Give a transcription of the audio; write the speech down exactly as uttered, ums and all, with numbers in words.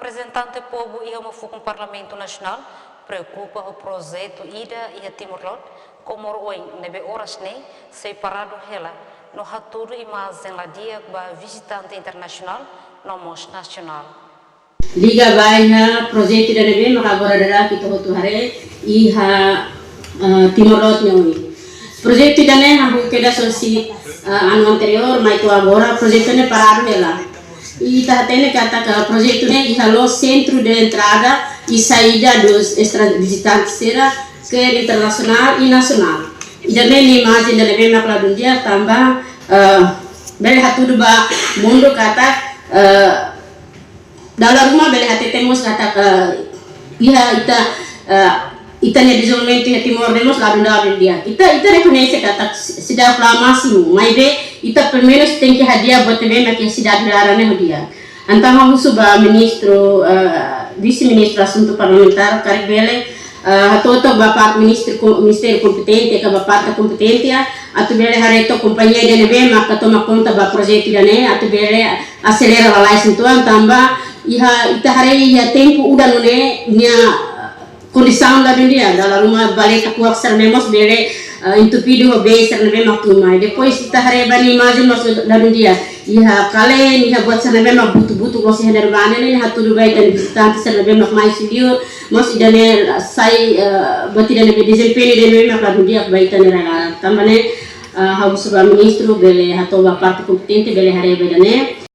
Reprezentante povu iha uma fukun Parlamentu Nasionál preokupa ho projetu ida iha Timor-Leste, Comoro Oin, ne'ebé oras ne'e sei paradu hela, no hatudu imajen la di'ak ba vizitante internasionál no mós nasionál. Liga ba iha projetu ida ne'ebé maka agora daudaun ita hotu haree iha, eh, Timor-Leste nia oin. Projetu ida-ne'e hahú kedas hosi, eh, anu anteriór, mai to'o agora projetu ne'e paradu hela. Ita hatene katak projetu ne'e iha loos sentru de entrada i saída dos estra-, vizitantes sira, ke internasionál i nasionál. Ida-ne'e nia imajen ida ne'ebé mak ladún di'ak tanba, eh, bele hatudu ba mundu katak, eh, dala ruma bele hatete mós katak, eh, iha ita, eh, ita-nia dezenvolvimentu iha Timor ne'e mós ladún daudaun di'ak. Ita, ita rekoñese katak si-, seidauk la másimu, maibé ita pelumenus tenke hadi'a buat ne'ebé mak iha sidade laran ne'e ho di'ak. Entaun ha'u husu ba ministru, eh, vise-ministru asuntu parlamentár, karik bele, eh, hato'o took ba parte ministru ko-, ministériu kompetente, ka ba parte kompetente, atu bele haree took kompañia ida ne'ebé maka toma konta ba projetu ida-ne'e, atu bele aselera lalais uitoan tanba iha ita haree iha tempu udan nune'e nia kondisaun ladún di'ak, dala ruma valeta kuak sira-ne'e mós bele, eh, entupidu ho bee sira ne'ebé mak tun mai. Depois ita haree ba nia imajen mós ladún di'ak. Iha kalen, iha buat sira ne'ebé mak butuk-butuk loos iha ne'ebá ne'e, ne'e hatudu ba ita-nia vizitante sira ne'ebé mak mai husi liur, mós ida-ne'e sai, eh, buat ida ne'ebé dezempeñu ida ne'ebé mak ladún di'ak ba ita-nia rai-laran. Tanba ne'e, eh, ha'u husu ba ministru bele hato'o ba parte kompetente bele haree ba ida-ne'e.